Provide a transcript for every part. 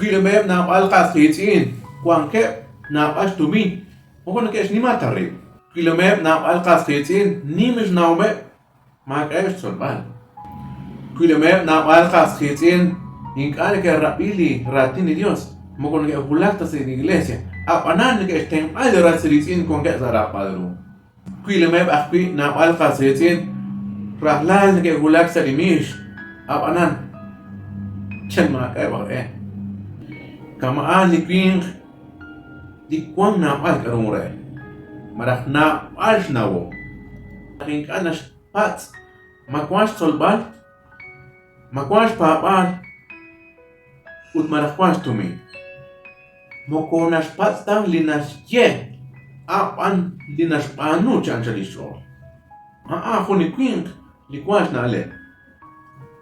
Wilomeb' naab'al qas qiitz'in wankeb' naab'al xtumin, moko neke'xnima ta rib'. Wilomeb' naab'al qas qiitz'in nim xnawomeb', maak'a'eb' xtzolb'al. Wilomeb' naab'al qas qiitz'in ink'a' neke'rab'i li raatin li Dios, moko neke'wulak ta sa' li iglesia, a'b'anan neke'xtenq'a li ras riitz'in wankeb' sa' raab'al ru. Wilomeb' ajwi' naab'al qas riitz'in rajlal neke'wulak sa' li miix, ab'anan yal maak'a'eb' aj e. Kama'an li winq li wank naab'al k'aru re, malaj naab'al xnawom, naq ink'a' naxpatz' ma wank xtzolb'al, ma wank xpaab'aal ut malaj wank xtumin. Moko naxpatz' ta li naxye, a' b'an li naxb'aanu chi anchal lix ch'ool. A'an jun li winq li wank xna'leb'.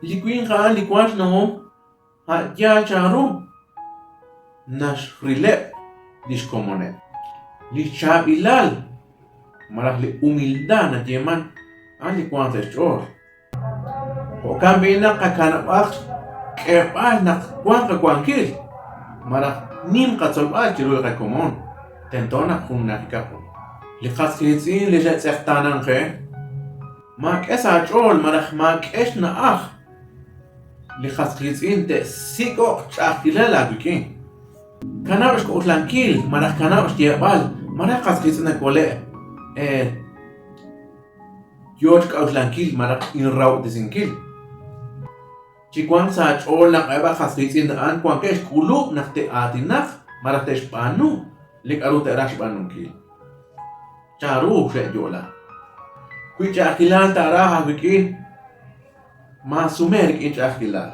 Li winq a'an li wank xnawom a' yaal chanru naxrileb' lix komoneb'. Li chaab'ilal malaj li humildad nayeeman a'an li wank sa' xch'ool. Jo'kan b'i' naq qakanab'aq xk'eeb'al naq wanq qawankil malaj nim qatzolb'al chiru li qakomon, tento naq junnaqikaq qu. Li qas qiitz'in li xe'tz'eqtaanank qe, maak'e sa' aach'ool malaj maak'e xna'aj li qas qiitz'in te'sik'oq ch'a'ajkilal aawik'in. Kanab' xk'oxlankil malaj kanab' xyeeb'al malaj qas qiitz'in nakole' Yoo xk'a'uxlankil malaj inrahob'tesinkil. Chiwanq sa' aach'ool naq eb' aj qas qiitz'in a'an wankeb' xk'ulub' naq te'aatinaq malaj te'xb'aanu li k'a'ru te'raj xb'aanunkil. Chanru xe'yo'la? Wi ch'a'ajkilal taaraj aawik'in, Maasume rik'in ch'a'ajkilal.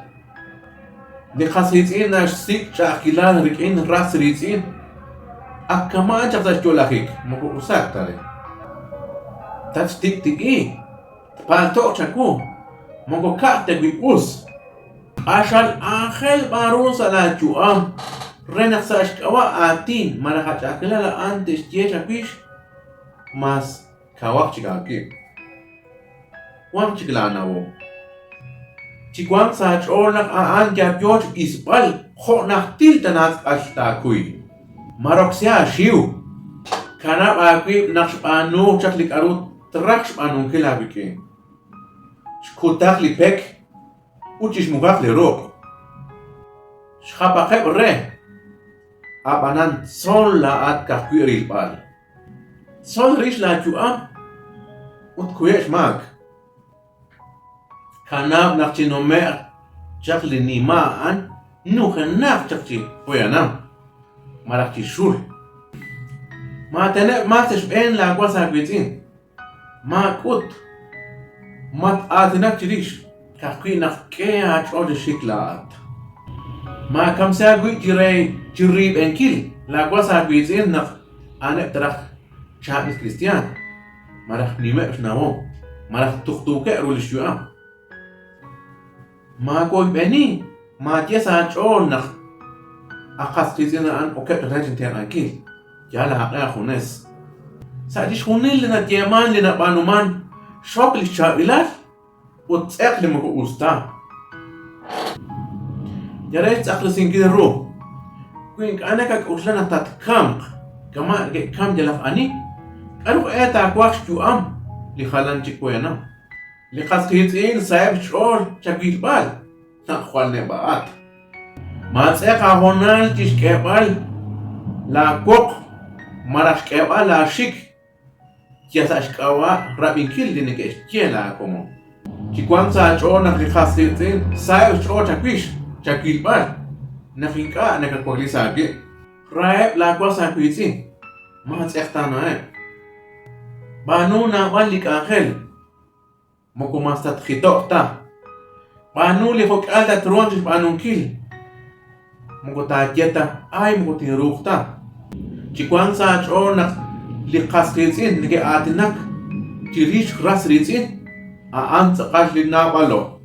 Li qas riitz'in naxsik' ch'a'ajkilal rik'in ras riitz'in, ak kama'an chaq sa' xyo'lajik, moko usaq ta re. Tatxtik'ti'i, tpalto'q chawu, moko ka'aj ta wi' us. Q'axal aajel b'an ru sa' laayu'am re naq sa' xk'ab'a' aatin malaj a ch'a'ajkilal a'an te'xye chawix, mas kawaq chik aawib'. Wanq chik laanawom. Chiwanq sa' aach'ool naq a'an yal yoo xb'isb'al jo' najtil tana tz'aqal taakuy. Maroksi aaxiw. Kanab' aawib' naq xb'aanuuq chaq li k'a'ru traj xb'aanunkil aawik'in. Xkutaq li pek ut chixmujaq li ruq'. Xjapaqeb' re, a'b'anan tzol laa'at ka'ajwi' rilb'al. Tzol rix laayu'am ut kuyeb' xmaak. Kanab' naq chinume'q chaq li nima' a'an nujenaq chaq chi poyanam malaj chi xul. Maateneb' maak sa' xb'een laawas aawiitz'in. Maak'ut, mat-aatinak chirix, ka'ajwi' naq k'e aach'ool chi xik laa'at. Maakamsi aawib' chi re chi riib'enkil laawas aawiitz'in naq a'aneb' taraj chaab'il kristiaan, malaj nimeb' xnawom, malaj tuqtuukeb' ru lix yu'am. Maawoyb'eni, maaye sa' aach'ool naq a qas qiitz'in a'an okeb' chaq re chintenq'ankil. Yal aaq'e aajunes. Sa' chixjunil li nayeeman li nab'aanuman, xok li xchaab'ilal ut tz'eq li moko us ta. Yal re xtz'aqlesinkil ru, wi ink'a' nakak'oxla naq tatkamq kama' neke'kamk yalaq ani, k'aru q'e taawaj xyu'am li jalan chik poyanam? Li qas qiitz'in saheb' xch'ool chawilb'al naq jwal neb'a'at. Maatz'eq aahoonal chi xk'eeb'al laawoq malaj xk'eeb'al laaxik yal sa' xk'ab'a' rab'inkil li neke'xye laakomon. Chiwanq sa' aach'ool naq li qas qiitz'in saheb' xch'ool chawix chawilb'al naq ink'a' nakawaklisi aawib'. Raheb' laawas aawiitz'in, maatz'eqtaanaheb'. B'aanu naab'al li k'anjel. Moko mas tatjito'q ta. B'aanu li jo'k'ihal tatruhanq chi xb'aanunkil. Moko taaye ta, Ay, moko tinruuq ta. Chiwanq sa' aach'ool naq li qas qiitz'in neke'aatinak chirix ras riitz'in, a'an tz'aqal li naab'alo'.